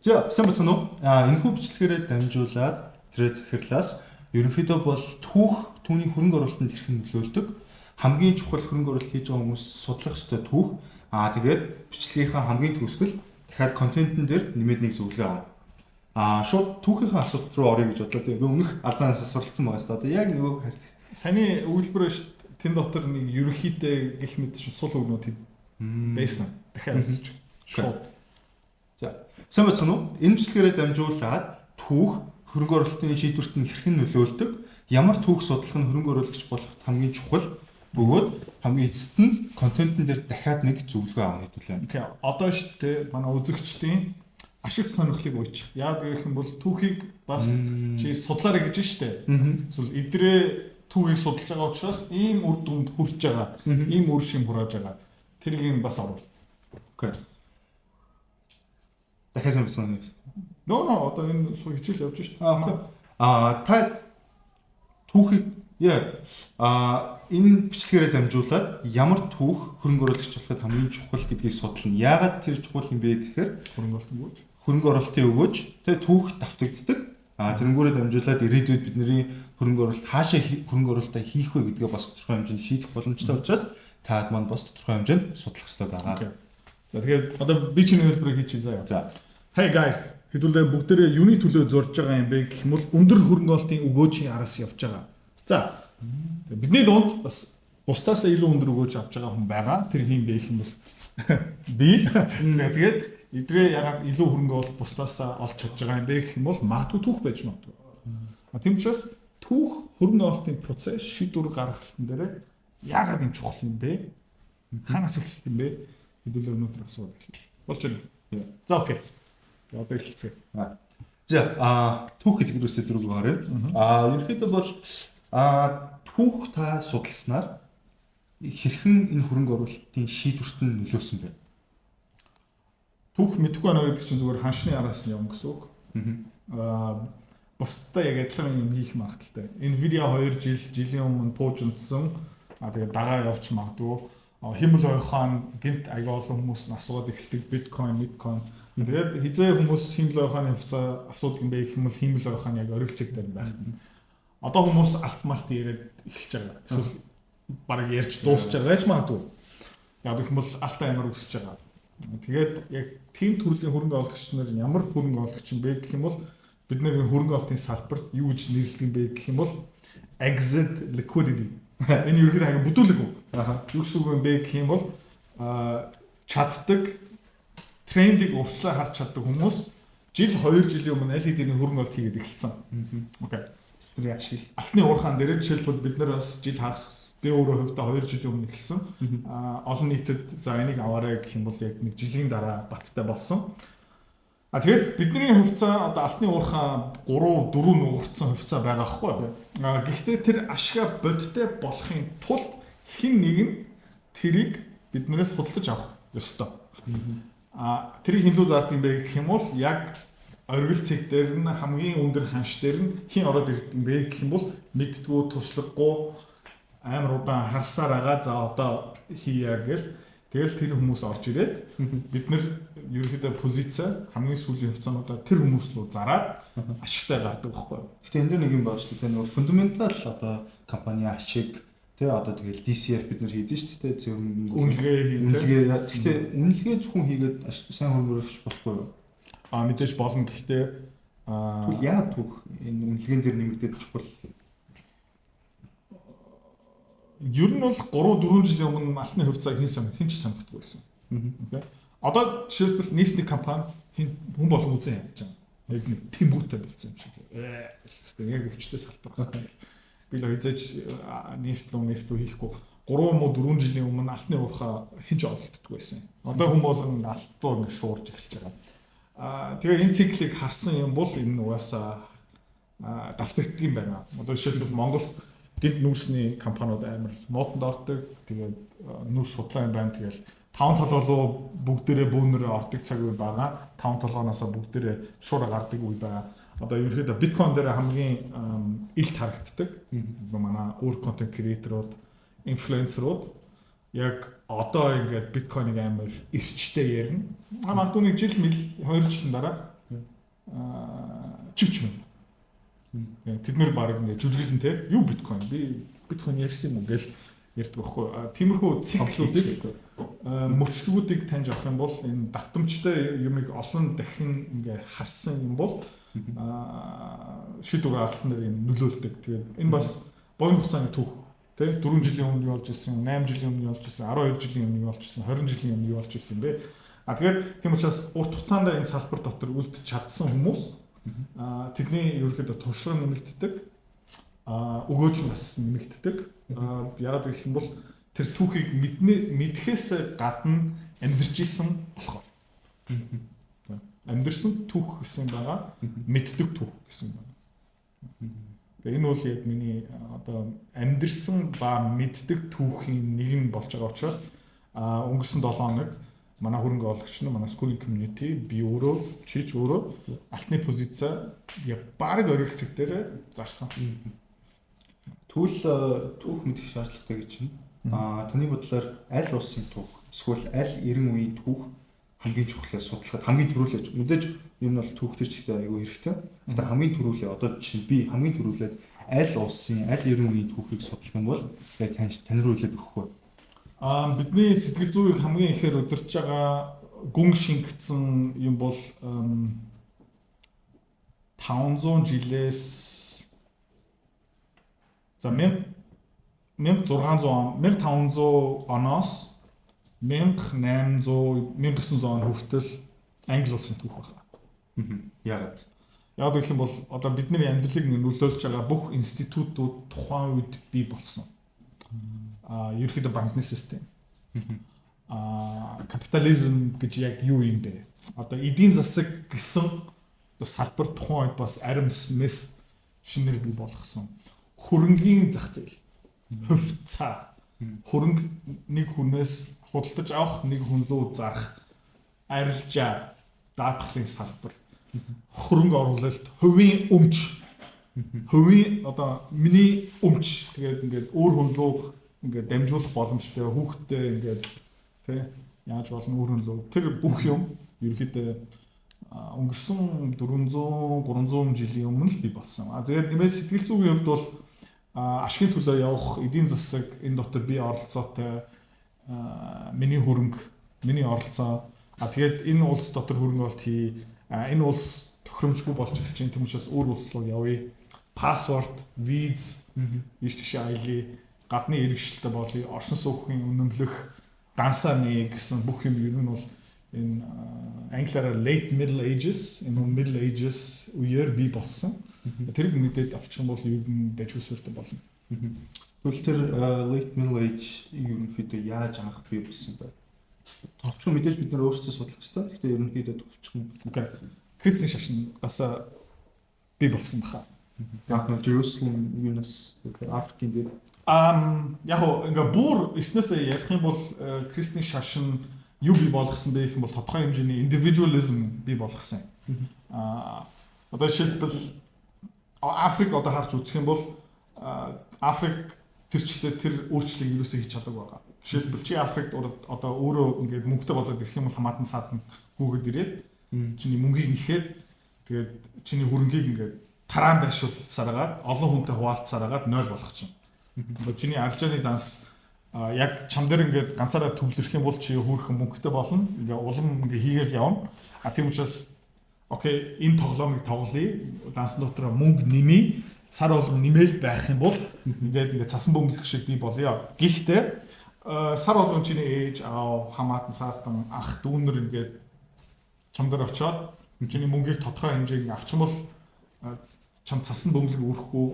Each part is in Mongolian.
За, сайн бацхан уу? Энэхүү бичлэгээрээ дамжуулаад тэрэ захирлаас ерөнхийдөө бол түүх, түүний хөрөнгө оруулалтанд хэрхэн нөлөөлдөг, хамгийн чухал хөрөнгө оруулалт хийж байгаа хүмүүс судлах ёстой түүх. Тэгээд бичлэгийнхаа хамгийн төгсгөл дахиад контентын дээр нэмээд нэг зөвлөгөө авна. Шууд түүхийнхээ асуулт руу оръё гэж бодлоо. Тэгээ би өмнөх албанаас суралцсан байгаа шүү дээ. Одоо яг нөгөө харьц. Саяны өгүүлбэр шүү дээ. Тэн дотор нэг ерөнхийдөө гэх мэт шиг сул үгнүүд байсан. Дахиад үзчих. Шууд. За, сайн бацхан уу? Энэ бичлэгээрээ дамжуулаад түүх хөрөнгө оруулалтын шийдвэрт нь хэрхэн нөлөөлдөг, ямар түүх судлах нь хөрөнгө оруулагч болоход хамгийн чухал бөгөөд хамгийн эцэст нь контентын дээр дахиад нэг зөвлөгөө авна хэдүүлээ. Okay. Одоо шүү дээ, манай үзэгчдийн ашиг сонирхлыг уйчих. Яг гэх юм бол түүхийг бас чи судлаарай гэж шүү дээ. Эсвэл эдрээ түүхийг судалж байгаа учраас ийм үр дүнд хүрч байгаа, ийм үр шим хурааж байгаа. Тэрийг юм бас оруул. Okay. Дахиад сайн бацхан уу? No, одоо энэ хичээл явж шүү дээ. Okay. Та түүхийг яа энэ бичлэгээрээ дамжуулаад ямар түүх хөрөнгө оруулагч болоход хамгийн чухал гэдгийг судлана. Яагаад тэр чухал юм бэ гэхээр хөрөнгө оруулалтын өгөөж. Хөрөнгө оруулалтын өгөөж тэ түүх давтагддаг. Тэрнгүүрээ дамжуулаад ирээдүйд бидний хөрөнгө оруулалт хаашаа хөрөнгө оруулалтаа хийх вэ гэдгээ бас тодорхой хэмжээнд шийдэх боломжтой учраас таад маань бас тодорхой хэмжээнд судлах хэрэгтэй байгаа. За, тэгэхээр одоо би чиний хэлбэрийг хийчихье заяа. За. Hey guys, хэдүүлээ бүгдээрээ юуны төлөө зурж байгаа юм бэ гэх юм бол өндөр хөрөнгө оруулалтын өгөөжийн араас явж байгаа. За. Бидний дунд бас бусдаас илүү өндөр өгөөж авч байгаа хүн байгаа. Тэр хэн бэ гэх юм бол би. За, тэгээд эдрээ ягаад илүү хөрөнгө оруулалт бусдаас олж чадж байгаа юм бэ гэх юм бол магадгүй түүх байж магадгүй. Тийм учраас түүх хөрөнгө оруулалтын процесс, шийдвэр гаргалтан дээр яагаад юм чухал юм бэ? Хаанаас эхлэх юм бэ? Хэдүүлээ өнөөдөр асууад эхэлье. Болж байна. За, okay. Одоо эхэлцгээе. За, түүх гэдэг үсээ зүрх гараа. Ерөнхийдөө бол түүх та судалснаар хэрхэн энэ хөрөнгө оруулалтын шийдвэрт нь нөлөөсөн бэ? Түүх мэдэхгүй байна гэдэг чинь зүгээр ханшны араас нь явна гэсэн үг. Бусдад яг адилхан юм хийх магадлалтай. Nvidia 2 жил, жилийн өмнө пуужинтсан. Тэгээд дагаа явж магадгүй. Хиймэл оюун ухаан гинт аяга олон хүмүүс нь асууад эхэлдэг, биткойн, биткойн. Тэгээд хизээ хүмүүс хиймэл оюун ухааны хувьцаа асуудаг юм бэ гэх юм бол хиймэл оюун ухаан яг оргил цэг дээр байх. Одоо хүмүүс алт малт яриад эхэлж байгаа. Эсвэл бараг ярьж дуусч байгаа ч магадгүй. Яг гэх юм бол алт амар өсөж байгаа. Тэгээд яг тийм төрлийн хөрөнгө оруулагч нар ямар хөрөнгө оруулагч юм бэ гэх юм бол бид нар хөрөнгө оруулалтын салбарт юу гэж нэрлэдэг юм бэ гэх юм бол exit liquidity. Энэ ерөнхийдөө хаяг бүдүүлэг үг. Юу гэсэн үг юм бэ гэх юм бол чаддаг, трендийг урьдчилан харж чаддаг хүмүүс жил, 2 жилийн өмнө аль хэдийн хөрөнгө оруулалт хийгээд эхэлсэн. Okay. Тэр яг шиг. Алтны уурхаан дээр жишээлбэл бид нар бас жил хагас, би өөрөө хувьдаа 2 жилийн өмнө эхэлсэн. Олон нийтэд за энийг аваарай гэх юм бол яг нэг жилийн дараа баттай болсон. Тэгээд бидний хувьцаа одоо алтны уурхаа 3 4 нугарцсан хувьцаа байгаа хгүй юу? Гэхдээ тэр ашгаа бодтой болохын тулд хэн нэг нь тэрийг биднээс худалдаж авах ёстой. Тэрийг хэн лүү зардаг юм бэ гэх юм бол яг оргил цэг дээр нь, хамгийн өндөр ханш дээр нь хэн ороод ирдэг юм бэ гэх юм бол мэддгүү, туршлагагүй, амар удаан харсаар байгаа, за одоо хийя гэл тэгэл тэр хүмүүс орж ирээд бид нар ерөнхийдөө позиц хамгийн сүүлийн хувьцаануудаа тэр хүмүүс рүү зараад ашигтай гардаг байхгүй юу? Гэтэ энэ дээр нэг юм байна шүү дээ. Нөгөө fundamental одоо компани ашиг тэ одоо тэгэл DCF бид нар хийдэж шүү дээ. Цэвэр мөнгө үнэлгээ хийн. Үнэлгээ. Гэхдээ үнэлгээ зөвхөн хийгээд сайн хөрөнгө оруулагч болохгүй юу? Мэдээж болно, гэхдээ Тэгвэл яагаад түүх энэ үнэлгээн дээр нэмэгдээд чухал? Ер нь бол 3 4 жилийн өмнө алтны хувьцааг хэн ч сонгохдгүй байсан. Okay. Одоо жишээлбэл нефтний компани хэн хүн болгон үзэн яаж байгаа. Яг нэг тэмбүүтэй болсон юм шиг. Яг өвчтэй салбар байна. Би л хизээж нефт рүү хийхгүй. 3 муу 4 жилийн өмнө алтны уурхаа хэн ч оролддоггүй байсан. Одоо хүн болгон алт руу ингэ шуурж эхэлж байгаа. Тэгээ энэ циклийг харсан юм бол энэ угаасаа давтагддаг юм байна. Одоо жишээлбэл Монгол гинт нүүрсний компаниуд амар модонд ордог. Тэгээд нүүрс судлаа юм байна. Тэгэл таван толгой руу бүгдээрээ бөөнөрөө ордог цаг үе байгаа. Таван толгооноосоо бүгдээрээ шуура гардаг үе байгаа. Одоо ерөнхийдөө биткойн дээр хамгийн илт харагддаг. Манай өөр content creator-ууд, инфлюенсерууд яг одоо ингээд биткойныг амар эрчтэй ярина. Магадгүй нэг жил мэл 2 жилийн дараа чивч мэн. Тэд нэр баг ингээ жүжиглэн те, юу биткойн, би биткойн ярьсан юм уу гэл ярьдаг байхгүй. Тиймэрхүү циклүүдийг, мөчлөгүүдийг таньж авах юм бол, энэ давтамжтай юмыг олон дахин ингээ харсан юм бол шийдвэр гаргалтан дээр юм нөлөөлдөг. Тэгээд энэ бас богино хугацааны түүх те, 4 жилийн өмнө юу болж исэн, 8 жилийн өмнө юу болж исэн, 12 жилийн өмнө юу болж исэн, 20 жилийн өмнө юу болж исэн бэ? А тэгээд тийм учраас урт хугацаанд энэ салбар дотор үлдэж чадсан хүмүүс тэдний ерөнхийдөө туршлага нэмэгддэг, өгөөж нь бас нэмэгддэг. Яагаад гэх юм бол тэр түүхийг мэднэ, мэдэхээс гадна амьдарч исэн болохоор. Амьдарсан түүх гэсэн байгаа, мэддэг түүх гэсэн байна. Тэгээ энэ бол яг миний одоо амьдарсан ба мэддэг түүхийн нэг нь болж байгаа учраас өнгөрсөн 7 хоног манай хөрөнгө оруулагч нар, манай schooling community, би өөрөө, чи ч өөрөө алтны позиц яг бараг оргил цэг дээр зарсан. Тэгвэл түүх мэдэх шаардлагатай гэж байна. Таны бодлоор аль улсын түүх эсвэл аль 90 үеийн түүх хамгийн чухал, судлахад хамгийн түрүүлж, мэдээж ер нь бол түүх төр чигтээ аягүй хэрэгтэй. Гэхдээ хамгийн түрүүлээ, одоо жишээ нь би хамгийн түрүүлээд аль улсын, аль 90 үеийн түүхийг судлах юм бол яг тань руу илээд өгөх вэ? Бидний сэтгэл зүйг хамгийн ихээр удирч байгаа гүн шингэсэн юм бол 500 жилээс, за, 1600 он, 1500 оноос 1800, 1900 он хүртэл Англи улсын түүх байна. Яагаад? Яг гэх юм бол одоо бидний амьдралыг нөлөөлж байгаа бүх институтууд тухайн үед бий болсон. Ерөнхийдөө банкны систем. Капитализм гэж яг юу юм бэ? Одоо эдийн засаг гэсэн салбар тухайн үед бас Адам Смит шинээр бий болгосон. Хөрөнгийн зах зээл, хувьцаа, хөрөнгө нэг хүнээс худалдаж авах, нэг хүн рүү зарах, арилжаа, даатгалын салбар, хөрөнгө оруулалт, хувийн өмч, хувийн одоо миний өмч, тэгээд ингээд өөр хүн рүү ингээд дамжуулах боломжтой, хүүхдтэй ингээд тий яаж болно, өөр хүн рүү, тэр бүх юм ерөнхийдөө өнгөрсөн 400 300 жилийн өмнө л бий болсон. А тэгээд нэмээд сэтгэл зүйн хувьд бол ашигын төлөө явах, эдийн засаг, энэ дотор би оролцоотой, миний хөрөнгө, миний оролцоо. А тэгээд энэ улс дотор хөрөнгө оруулалт хий. Энэ улс тохиромжгүй болж эхэлж байна. Тийм учраас өөр улс руу явъя. Паспорт, виз, ийш тийшээ аялъя, гадны иргэшилтэй болъё, оршин суухийн үнэмлэх, дансаа нээ гэсэн бүх юм ер нь бол энэ англиараа late middle ages, энэ middle ages үеэр бий болсон. Тэрийг мэдээд авчих юм бол ер нь дажгүй суурьтай болно. Тэгвэл тэр late middle age ерөнхийдөө яаж анх бий болсон бэ? Товчхон мэдээж бид нар өөрсдөө судлах хэрэгтэй. Гэхдээ ерөнхийдөө товчхон. Okay. Христийн шашин бас бий болсон баха. Яг нь Jerusalem юунаас, Африкийн дээр. Яг гоо ингээ бүр эртнээсээ ярих юм бол христийн шашин юу бий болгосон бэ гэх юм бол тодорхой хэмжээний individualism бий болгосон. Одоо жишээлбэл Африк одоо харж үзэх юм бол Африк тэр чигтээ тэр өөрчлөлийг ерөөсөө хийж чаддаг байгаа. Жишээлбэл, чи Африкт одоо өөрөө ингээд мөнгөтэй болоод ирэх юм бол хамаатан саатан гүгэд ирээд чиний мөнгийг нэхэд, тэгээд чиний хөрөнгийг ингээд тараан байршуулсараагаад, олон хүнтэй хуваалцсараагаад 0 болгох чинь. Одоо чиний арилжааны данс яг чам дээр ингээд ганцаараа төвлөрөх юм бол чи хөөрхөн мөнгөтэй болно. Ингээ улам ингээ хийгээл явна. А тийм учраас okay, энэ тоглоомыг тоглоё. Дансан дотор мөнгө нэмье. Сар болгон нэмэл байх юм бол ингээд ингээ цасан бөмбөлөх шиг би болёо. Гэхдээ сар болгон чиний ээж аав, хамаатан саатан, ах дүүнер ингээд чам дээр очиод чиний мөнгийг тодорхой хэмжээг авчих юм бол чам цасан бөмбөлөг үүрэхгүй,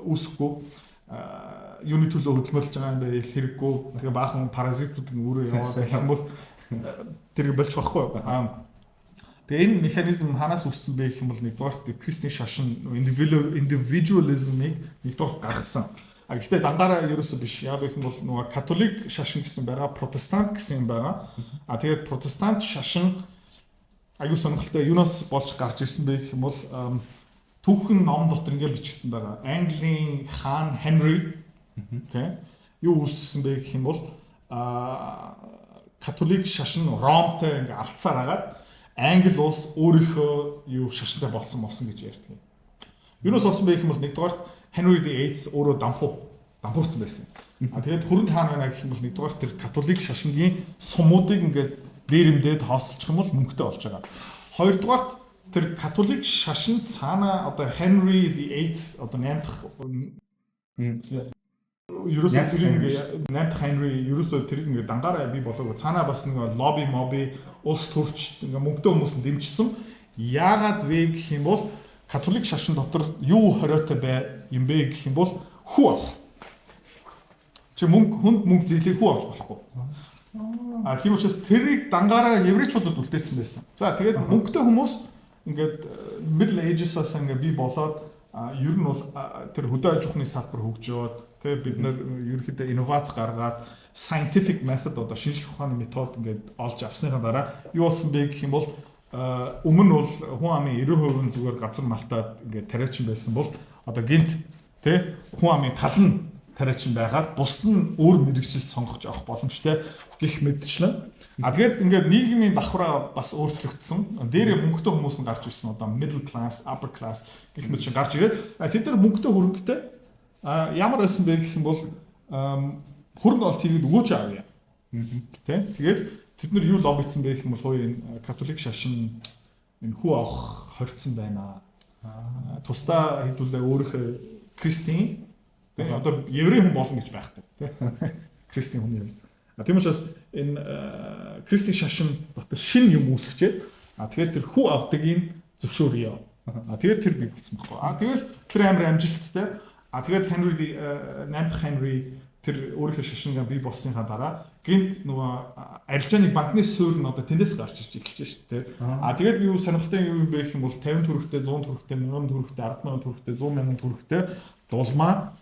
үүсэхгүй, юуны төлөө хөдөлмөрлөж байгаа юм бэ хэрэггүй, тэгээ баахан паразитууд өөрөө яваад байх юм бол тэрийг болж байхгүй. Тэгээ энэ механизм хаанаас үүссэн бэ гэх юм бол нэгдүгээрт христийн шашин individualism-ыг нэгдүгээрт гаргасан. А гэхдээ дандаараа ерөөсөө биш. Яг гэх юм бол нөгөө католик шашин гэсэн байгаа, протестант гэсэн юм байгаа. А тэгээд протестант шашин аюу сонирхолтой юунаас болж гарч ирсэн бэ гэх юм бол түүхэн ном дотор ингэ бичигдсэн байгаа. Английн хаан Хенри тий юу үүсгэсэн бэ гэх юм бол католик шашин Ромтой ингээ алдсаар хагаад Англи улс өөрийнхөө юу шашинтай болсон болсон гэж ярьдаг юм. Юунаас болсон бэ гэх юм бол нэгдүгээрт Henry VIII өөрөө дампуурсан байсан. А тэгээд хөрөнгө хаана байна гэх юм бол нэгдүгээр тэр католик шашингийн сумуудыг ингээд дээрэмдээд хоосолчих юм бол мөнгөтэй болж байгаа. Хоёрдугаарт тэр католик шашин цаана одоо Henry VIII одоо 8 дахь ерөөсөө тэрийг ингээ 8 дахь Henry ерөөсөө тэрийг ингээ дангаараа бий болоогүй. Цаанаа бас нэг лобби моби улс төрч ингээ мөнгөтэй хүмүүс нь дэмжсэн. Яагаад вэ гэх юм бол католик шашин дотор юу хориотой бай юм бэ гэх юм бол хүү авах. Чи мөнгө хүнд мөнгө зээлээ хүү авч болохгүй. А тийм учраас тэрийг дангаараа еврейчүүдд үлдээсэн байсан. За тэгээд мөнгөтэй хүмүүс ингээд Middle Ages-аас ингээд бий болоод ер нь бол тэр хөдөө аж ахуйн салбар хөгжөөд тэгээ бид нэр ерөнхийдөө инновац гаргаад scientific method одоо шинжлэх ухааны метод ингээд олж авсныхаа дараа юу болсон бэ гэх юм бол өмнө нь бол хүн амын 90% нь зүгээр газар малтаад ингээд тариачин байсан бол одоо гинт тэ хүн амын тал нь тариачин байгаад бусд нь өөр мэргэжил сонгож авах боломжтой гэх мэтчлэн. А тэгээд ингээд нийгмийн давхраа бас өөрчлөгдсөн. Дээрээ мөнгөтэй хүмүүс нь гарч ирсэн. Одоо middle class, upper class гэх мэт чинь гарч ирээд тэд нар мөнгөтэй хөрөнгөтэй а ямар байсан бэ гэх юм бол хөрөнгө олт хийгээд өгөөч авъя. Тэ? Тэгээд тэд нар юу лоббицсан бэ гэх юм бол хуу энэ католик шашин энэ хүү авах хоригдсон байна. Тусдаа хэдүүлээ өөрийнхөө христийн тэ одоо еврей хүн болно гэж байхгүй тэ. Христийн хүн юм. А тийм учраас энэ христийн шашин дотор шинэ юм үүсгэжээ. А тэгээд тэр хүү авдгийг зөвшөөрье. А тэгээд тэр бий болсон байхгүй. А тэгэл тэр амар амжилттай. А тэгээд Henry 8 дахь Henry тэр өөрийнхөө шашингаа бий болсныхаа дараа гинт нөгөө арилжааны банкны суурь нь одоо тэндээс гарч ирж эхэлж шүү дээ. А тэгээд юу сонирхолтой юм бэ гэх юм бол 50 төгрөгтэй, 100 төгрөгтэй, 1000 төгрөгтэй, 100000 төгрөгтэй, 100 000 төгрөгтэй дулмаа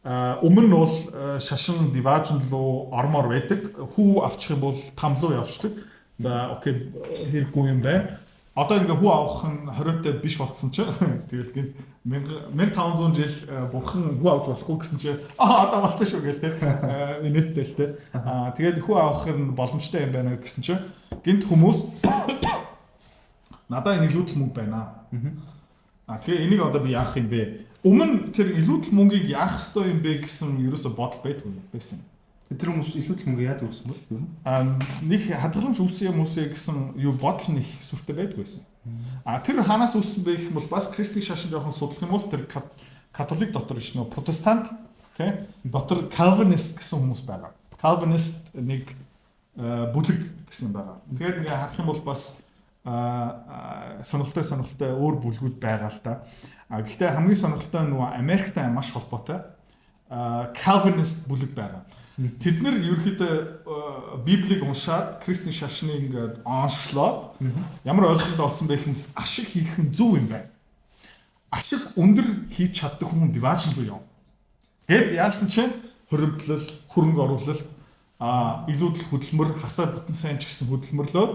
өмнө нь бол шашин диваажин руу ормоор байдаг. Хүү авчих юм бол там руу явчихдаг. За okay, хэрэггүй юм байна. Одоо ингээ хүү авах нь хориотой биш болцсон чинь тэгэл гинт 1500 жил бурхан хүү авч болохгүй гэсэн чи аа одоо болцсон шүү гээл те инээдтэй л те. Аа тэгээд хүү авах нь боломжтой юм байна гэсэн чи гинт хүмүүс надаа энэ илүүдэл мөнгө байна. А тэгээ энийг одоо би яах юм бэ? Өмнө тэр илүүдэл мөнгийг яах ёстой юм бэ гэсэн ерөөсө бодол байдгүй байсан. Тэр хүмүүс илүүдэл мөнгө яадаг гэсэн бол юу? А нэг хадгаламж үүсье юм үүсье гэсэн юу бодол нэг сүртэй байдгүй байсан. А тэр хаанаас үүссэн бэ гэх юм бол бас христийн шашин жоохон судлах юм бол тэр католик дотор биш нөө протестант тий дотор Calvinist гэсэн хүмүүс байгаа. Calvinist нэг бүлэг гэсэн байгаа. Тэгээд ингээ харах юм бол бас сонирхолтой сонирхолтой өөр бүлгүүд байгаа л та. А гэхдээ хамгийн сонирхолтой нь нөгөө Америктай маш холбоотой Calvinist бүлэг байгаа. Тэд нэр ерөөхдөө Библийг уншаад христийн шашныг ингээд онцлоод ямар ойлголт олсон бэ гэх юм бол ашиг хийх нь зөв юм байна. Ашиг өндөр хийж чаддаг хүн диваажин руу яв. Гэт яасан чинь хуримтлал, хөрөнгө оруулалт, а илүүдэл хөдөлмөр, хасаа бүтэн сайн ч гэсэн хөдөлмөрлөө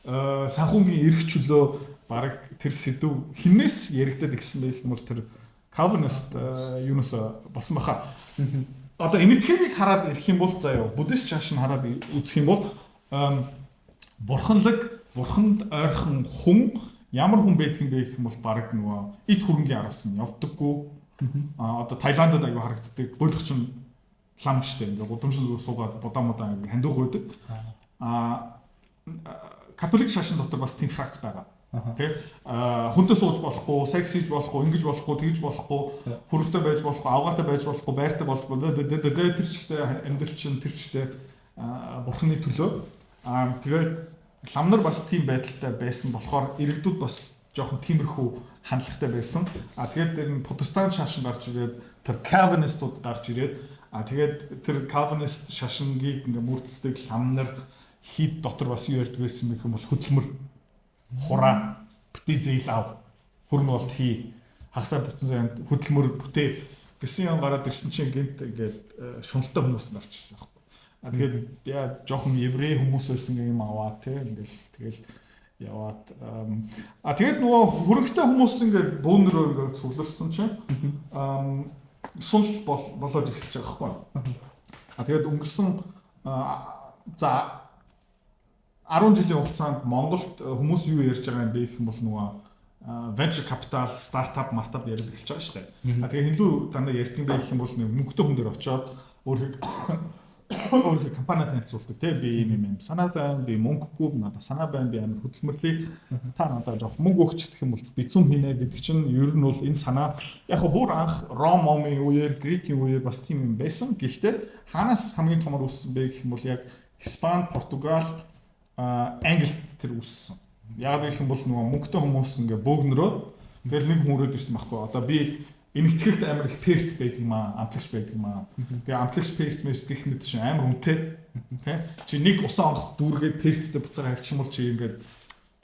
санхүүгийн эрх чөлөө баг тэр сэдв хинээс яригадад ихсэн бэ гэх юм бол тэр Calvinist юунаас болсон баха. Одоо энэтхэгийг хараад ирэх юм бол заяа буддист шашин хараад үзэх юм бол бурханлаг бурханд ойрхон хүн ямар хүн байдаг юм бэ гэх юм бол баг нөгөө эд хөрөнгийн араас нь явдаггүй. А одоо Таиландд аягүй харагддаг гуйлгчин лам штэ ингээ гудамжин зүгээр суугаад будаа мудаа ингээ хандуу гуйдаг. А католик шашин дотор бас тийм фракц байгаа. Тэ хүнтэй сууж болохгүй, секс хийж болохгүй, ингэж болохгүй, тэгж болохгүй, хөрөлтэй байж болохгүй, авгаатай байж болохгүй, байртай болж тэр чигтээ амьдрал чинь тэр чигтээ бурхны төлөө. Аа тэгээд лам нар бас тийм байдалтай байсан болохоор иргэдүүд бас жоохон тиймэрхүү хандлагатай байсан. А тэгээд энэ протестант шашин гарч ирээд тэр кальвинистууд гарч ирээд а тэгээд тэр кальвинист шашингийг ингээ мөрддөг лам нар хийд дотор бас юу ярьдаг байсан бэ гэх юм бол хөдөлмөр хураа битгий зээл ав хөрөнгө олт хий хагасаа бүтэн саянд хөдөлмөр бүтээ гэсэн юм гараад ирсэн чинь гинт ингээд шуналтай хүмүүс гарч ирсэн байхгүй. А тэгээд яа жоохон еврей хүмүүс байсан юм аваа те ингээл тэгэл яваад а тэгээд нөгөө хөрөнгөтэй хүмүүс ингээд бөөнөрөө ингээд цугларсан чинь сул болоод эхэлж байгаа байхгүй. А тэгээд өнгөрсөн за 10 жилийн хугацаанд Монголд хүмүүс юу ярьж байгаа юм бэ гэх юм бол нөгөө venture capital, startup, мартап яриад эхэлж байгаа шүү дээ. А тэгээ хин лүү дандаа ярьдаг бэ гэх юм бол нэг мөнгөтэй хүн дээр очиод өөрийнхөө компаниа танилцуулдаг, тийм, би ийм юм юм санаа байна, би мөнгөгүй, надад санаа байна, би амар хөдөлмөрлөе, та надад жоох мөнгө өгч гэх юм бол би цөм хийнэ гэдэг чинь ер нь бол энэ санаа яг бүр анх Ром момын үеэр, Грекийн үеэр бас тийм юм байсан. Гэхдээ хаанаас хамгийн томор үүссэн бэ гэх юм бол яг Испани, Португал, Англид тэр үүссэн. Яг гэх юм бол нөгөө мөнгөтэй хүмүүс ингээ бөөгнөрөөд тэгэл нэг хүн өрөөд ирсэн байхгүй. Одоо би Энэтхэгт амар их перц байдаг юм аа, амтлагч байдаг юм аа. Тэгээ амтлагч, перц мэс гэх мэт чинь амар үнэтэй. Тэ? Чи нэг усан онгоц дүүргээд перцтэй буцаага авчих юм бол чи ингээд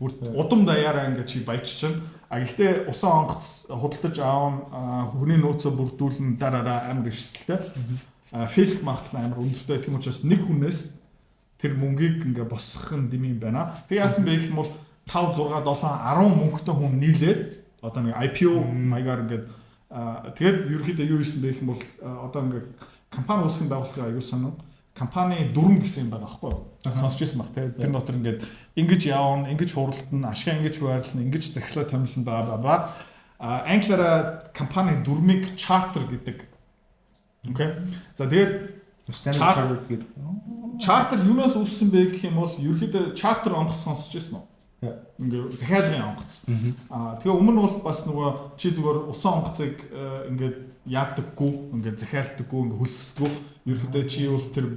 бүр удам даяараа ингээд чи баяжчихна. А гэхдээ усан онгоц худалдаж аавн, хүний нөөцөө бүрдүүлэн дараараа амар эрсдэлтэй. Fail эх магадлал амар өндөртэй. Тийм учраас нэг хүнээс тэр мөнгийг ингээ босгох нь дэм юм байна. Тэгээ яасан бэ гэх юм бол 5 6 7 10 мөнгөтэй хүн нийлээд одоо нэг IPO маягаар ингээд, тэгээд ерөнхийдөө юу хийсэн бэ гэх юм бол одоо ингээ компани үүсгэн байгуулахын аюу сонин компани дүрм гэсэн юм байгаа байхгүй юу? Сонсч ирсэн баг, те. Тэр дотор ингээд ингэж явна, ингэж хуралдана, ашгаа ингэж хуваарлана, ингэж захиалаа томилно, баа баа баа. А англиараа компани дүрмийг charter гэдэг. Окей. За, тэгээд Standard Chartered гэдэг. Charter юунаас үүссэн бэ гэх юм бол ерөнхийдөө charter онгоц сонсч ирсэн үү? Ингээ захиалгын онгоц. Аа, тэгээ өмнө нь бол бас нөгөө чи зүгээр усан онгоцыг ингээд яадаггүй, ингээд захиалдаггүй, ингээд хөлсөлдөггүй. Ерөнхийдөө чи бол тэр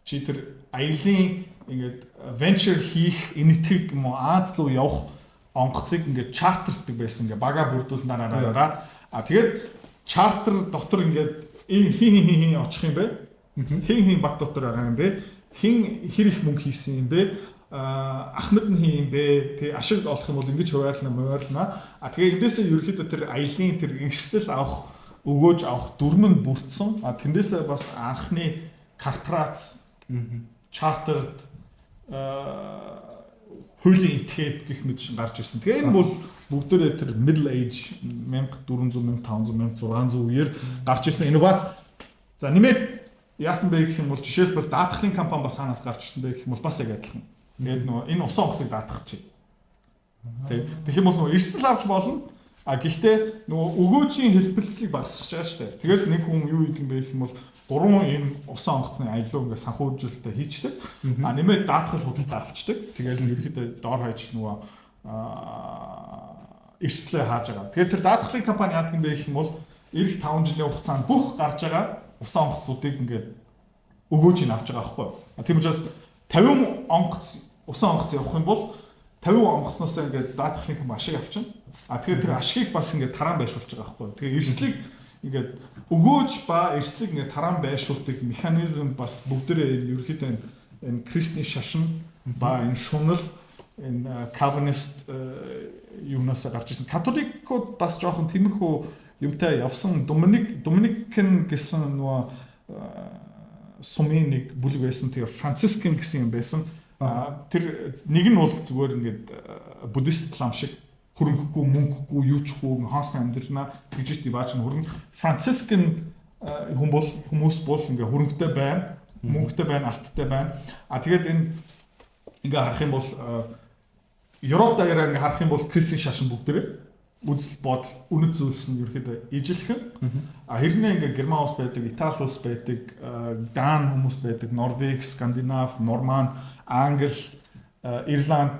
чи тэр аялын ингээд venture хийх Энэтхэг юм уу Ази руу явах онгоцыг ингээд charter даг байсан, ингээд бага бүрдүүлнараараа. А тэгээд charter дотор ингээд энэ хин хин хин очих юм бэ? Хин хин бат дотор байгаа юм бэ? Хин хэр их мөнгө хийсэн юм бэ? Ахмад нь хин юм бэ? Тэг ашиг олох юм бол ингэж хуваарлана, муваарлана. А тэгээ эндээсээ ерөөхдөө тэр аялын тэр эрсдэл авах, өгөөж авах дүрм нь бүрдсэн. А тэндээсээ бас анхны корпорац, chartered хуулийн этгээд гэх мэт шин гарч ирсэн. Тэгээ энэ бол бүгдээрээ тэр middle age 1400, 1500, 1600 үеэр гарч ирсэн инновац. За, нэмээд яасан бэ гэх юм бол жишээлбэл даатгалын компани бас хаанаас гарч ирсэн бэ гэх юм бол бас яг адилхан. Тэгээд нөгөө энэ усан онгоцыг даатгах чи. Тэг. Тэгэх юм бол нөгөө эрсдэл авч болно. А гэхдээ нөгөө өгөөжийн хэлбэлцлийг багасгах байгаа шүү дээ. Тэгэл нэг хүн юу хийх юм бэ гэх юм бол гурван энэ усан онгоцны аялал ингээ санхүүжилтээ хийчдэг. А нэмээд даатгал худалдаа авчдаг. Тэгэл ерөөхдөө доор хаяж нөгөө эрсдлээ хааж байгаа. Тэгээд тэр даатгалын компани яадаг юм бэ гэх юм бол ирэх 5 жилийн хугацаанд бүх гарч байгаа усан онгоцнуудыг ингээд өгөөж ин авч байгаа байхгүй юу. Тийм учраас 50 онгоц, усан онгоц явах юм бол 50 онгоцноос ингээд даатгалын компани ашиг авчна. А тэгэхээр тэр ашигыг бас ингээд тараан байршуулж байгаа байхгүй юу. Тэгэхээр эрсдлийг ингээд өгөөж ба эрсдлийг ингээд тараан байршуулдаг механизм бас бүгдээрээ энэ ерөнхийдөө энэ Кристийн шашин ба энэ шунал, энэ Calvinist юунаас гарч ирсэн. Католикууд бас жоохон тиймэрхүү юмтай явсан. Dominican гэсэн нөгөө сумын нэг бүлэг байсан. Тэгээ Franciscan гэсэн юм байсан. Тэр нэг нь бол зүгээр ингээд буддист лам шиг хөрөнгөгүй, мөнгөгүй, юучгүй хоосон амьдрнаа тэгж иваач нь хөрөнгө. Franciscan хүн бол хүмүүс бол ингээ хөрөнгөтэй байна, мөнгөтэй байна, алттай байна. А тэгээд энэ ингээ харах юм бол Европ даяараа ингээ харах юм бол Кристийн шашин бүгдээрээ үзэл бодол, үнэт зүйлс нь ерөөхдөө ижилхэн. А хэрнээ ингээ Герман улс байдаг, Итали улс байдаг, Дан хүмүүс байдаг, Норвег, Скандинав, Норман, Англи, Ирланд,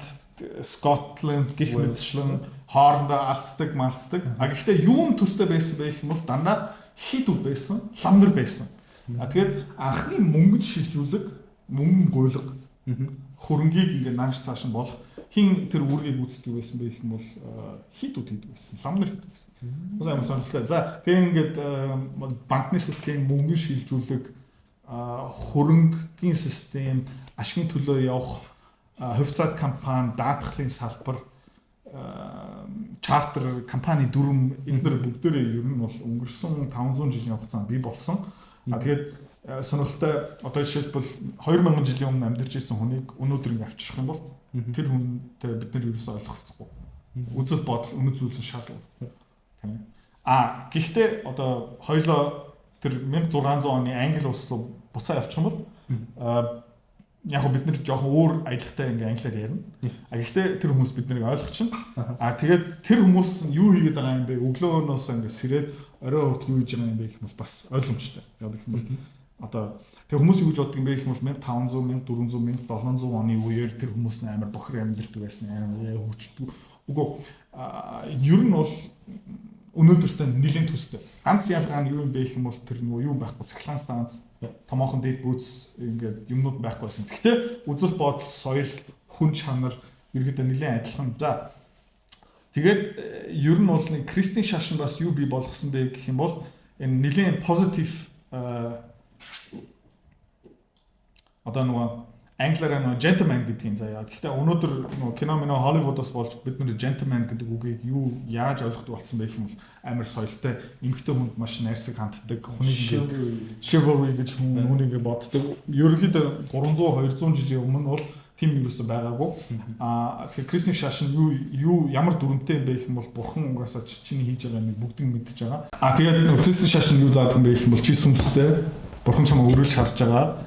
Скотланд гэх мэтчлэн хоорондоо алдцдаг, малцдаг. А гэхдээ юун төстэй байсан бэ гэх юм бол дандаа хийдүүд байсан, лам нар байсан. А тэгээд анхны мөнгөнд шилжүүлэг, мөнгөн гуйлга, хөрөнгийг ингээ нааш цааш нь болох хин тэр үүргийг гүйцэтгэдэг байсан бэ гэх юм бол хийдүүд хийдэг байсан. Лам нар хийдэг байсан. Бас амар сонирхолтой. За, тэгээ ингээд банкны систем, мөнгөн шилжүүлэг, хөрөнгийн систем, ашигын төлөө явах, хувьцаат компани, даатгалын салбар, чартер компани дүрм, эднэр бүгдээрээ ер нь бол өнгөрсөн 500 жилийн хугацаанд бий болсон. А тэгээд сонирхолтой, одоо жишээлбэл 2000 жилийн өмнө амьдарч ирсэн хүнийг өнөөдөр ингэ авчрах юм бол тэр хүнтэй бид нар ерөөсөй ойлголцохгүй. Үзэл бодол, үнэт зүйлс шал. Тийм. А гэхдээ одоо хоёлоо тэр 1600 оны Англи улс руу буцаа явчих юм бол Яг бид нар жоохон өөр аялгатай ингээ англиар ярина. А гэхдээ тэр хүмүүс бид нарыг ойлгочихно. А тэгээд тэр хүмүүс нь юу хийгээд байгаа юм бэ? Өглөөнөөс ингээ сэрээд орой хүртэл юу хийж байгаа юм бэ гэх юм бол бас ойлгомжтой. Яг гэх юм бол одоо тэр хүмүүс юу гэж боддог юм бэ гэх юм бол 1500, 1400, 1700 оны үеэр тэр хүмүүс нь амар бохир амьдардаг байсан, амар хөгждөг. Үгүй, ер нь бол өнөөдөртэй нэлээд төстэй. Ганц ялгаа нь юу юм бэ гэх юм бол тэр нөгөө юу байхгүй, цахилгаан станц, томоохон дэд бүз ингээд юмнууд байхгүй байсан. Гэхдээ үзэл бодол, соёл, хүн чанар ерөөдөө нэлээд адилхан. За, тэгээд ер нь бол нэг Кристийн шашин бас юу бий болгосон бэ гэх юм бол энэ нэлээд positive, одоо нөгөө англиараа нөгөө gentleman гэдгийг заяа. Гэхдээ өнөөдөр нөгөө кино мино Холливуудаас болж бид нар gentleman гэдэг үгийг юу яаж ойлгодог болсон бэ гэх юм бол амар соёлтой, эмэгтэй хүнд маш найрсаг ханддаг, хүнийг ингээд chivalry гэж хүнийг боддог. Ерөнхийдөө 300 200 жилийн өмнө бол тийм юусэн байгаагүй. Аа, тэгэхээр Кристийн шашин юу юу ямар дүрмтэй юм бэ гэх юм бол бурхан угаасаа чиний хийж байгаа юмыг бүгдийг мэдж байгаа. Аа, тэгээд нөгөө Кристийн шашин юу заадаг юм бэ гэх юм бол чи сүнстэй, бурхан чамайг өрөөлж харж байгаа.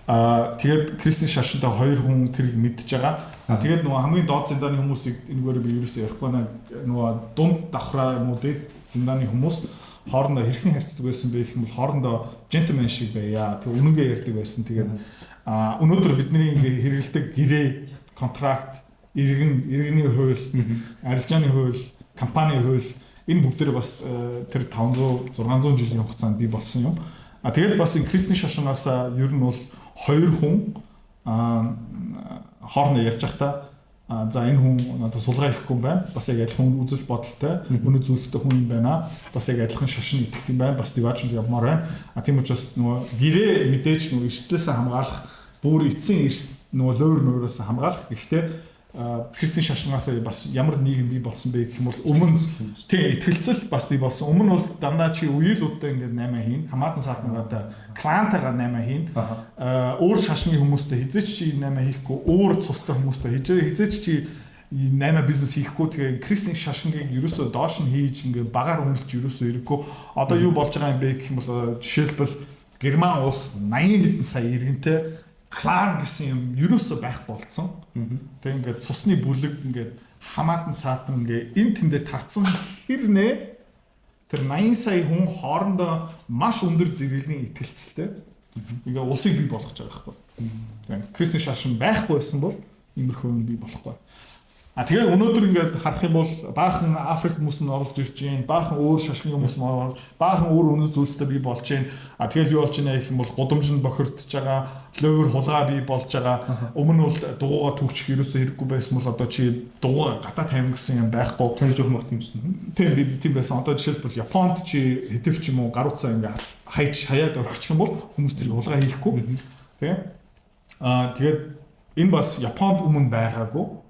Аа, тэгээд Кристийн шашинтай хоёр хүн тэрийг мэдж байгаа. Аа, тэгээд нөгөө хамгийн доод зиндааны хүмүүсийг энэгээр би ерөөсөө ярихгүй байна. Нөгөө дунд давхраа юм уу дээд зиндааны хүмүүс хоорондоо хэрхэн харьцдаг байсан бэ гэх юм бол хоорондоо gentleman шиг байя. Тэгээ үнэнгээ ярьдаг байсан. Тэгээд өнөөдөр бидний ингээ хэрэглэдэг гэрээ, contract, иргэн, иргэний хууль, арилжааны хууль, компани хууль, энэ бүгдээр бас тэр 500 600 жилийн хугацаанд бий болсон юм. А тэгээд бас энэ Кристийн шашингаас ер нь бол хоёр хүн хоорондоо ярьж байхдаа, за, энэ хүн надад сулгаа ихгүй юм байна. Бас яг адилхан үзэл бодолтой, үнэт зүйлстэй хүн юм байна. Бас яг адилхан шашин итгэдэг юм байна. Бас диваажинд явмаар байна. А тийм учраас нөгөө гэрээ мэдээж нөгөө эрсдлээсээ хамгаалах, бүр эцсийн нөгөө луур нуураас хамгаалах. Гэхдээ христийн шашингаас бас ямар нийгэм бий болсон бэ гэх юм бол өмнө тийм итгэлцэл бас бий болсон. Өмнө бол дандаа чи үеэлүүдтэй ингээд 8 хийн, хамаатан саатнагаатай клантайгаа 8 хийн. Өөр шашны хүмүүстэй хизээч чи 8 хийхгүй, өөр цустай хүмүүстэй хизээч чи 8 бизнес хийхгүй. Тэгээ христийн шашингийг ерөөсөө доош нь хийж ингээд багаар үнэлж ерөөсөө ирэхгүй. Одоо юу болж байгаа юм бэ гэх юм бол жишээлбэл Герман улс 80 хэдэн сая иргэнтэй клан гэсэн юм ерөөсөө байх болцсон. Тэг ингээд цусны бүлэг, ингээд хамаатан саатан ингээ эн тэндээ тарцсан хэрнээ тэр 80 сая хүн хоорондоо маш өндөр зэрэглэлийн итгэлцэлтэй ингээ улсыг бий болгож байгаа байхгүй. Тийм, Кристийн шашин байхгүй байсан бол иймэрхүү юм бий болохгүй. А тэгээ өнөөдөр ингээд харах юм бол баахан Африк хүмүүс нь оролж ирж байна, баахан өөр шашны хүмүүс нь орж, баахан өөр үнэт зүйлстэй бий болж байна. А тэгэл юу болж байна гэх юм бол гудамж нь бохирдож байгаа, луур хулгай бий болж байгаа. Өмнө нь бол дугуйгаа түгчих ерөөсөө хэрэггүй байсан бол одоо чи дугуй гатаа тавина гэсэн юм байхгүй. Тэр жоох мохт юмсан. Тийм, би тийм байсан. Одоо жишээлбэл Японд чи хэтэв ч юм уу гар утсаа ингээ хайж хаяад орхичих юм бол хүмүүс тэрийг хулгай хийхгүй. Тийм. А тэгээд энэ бас Японд өмнө байгаагүй.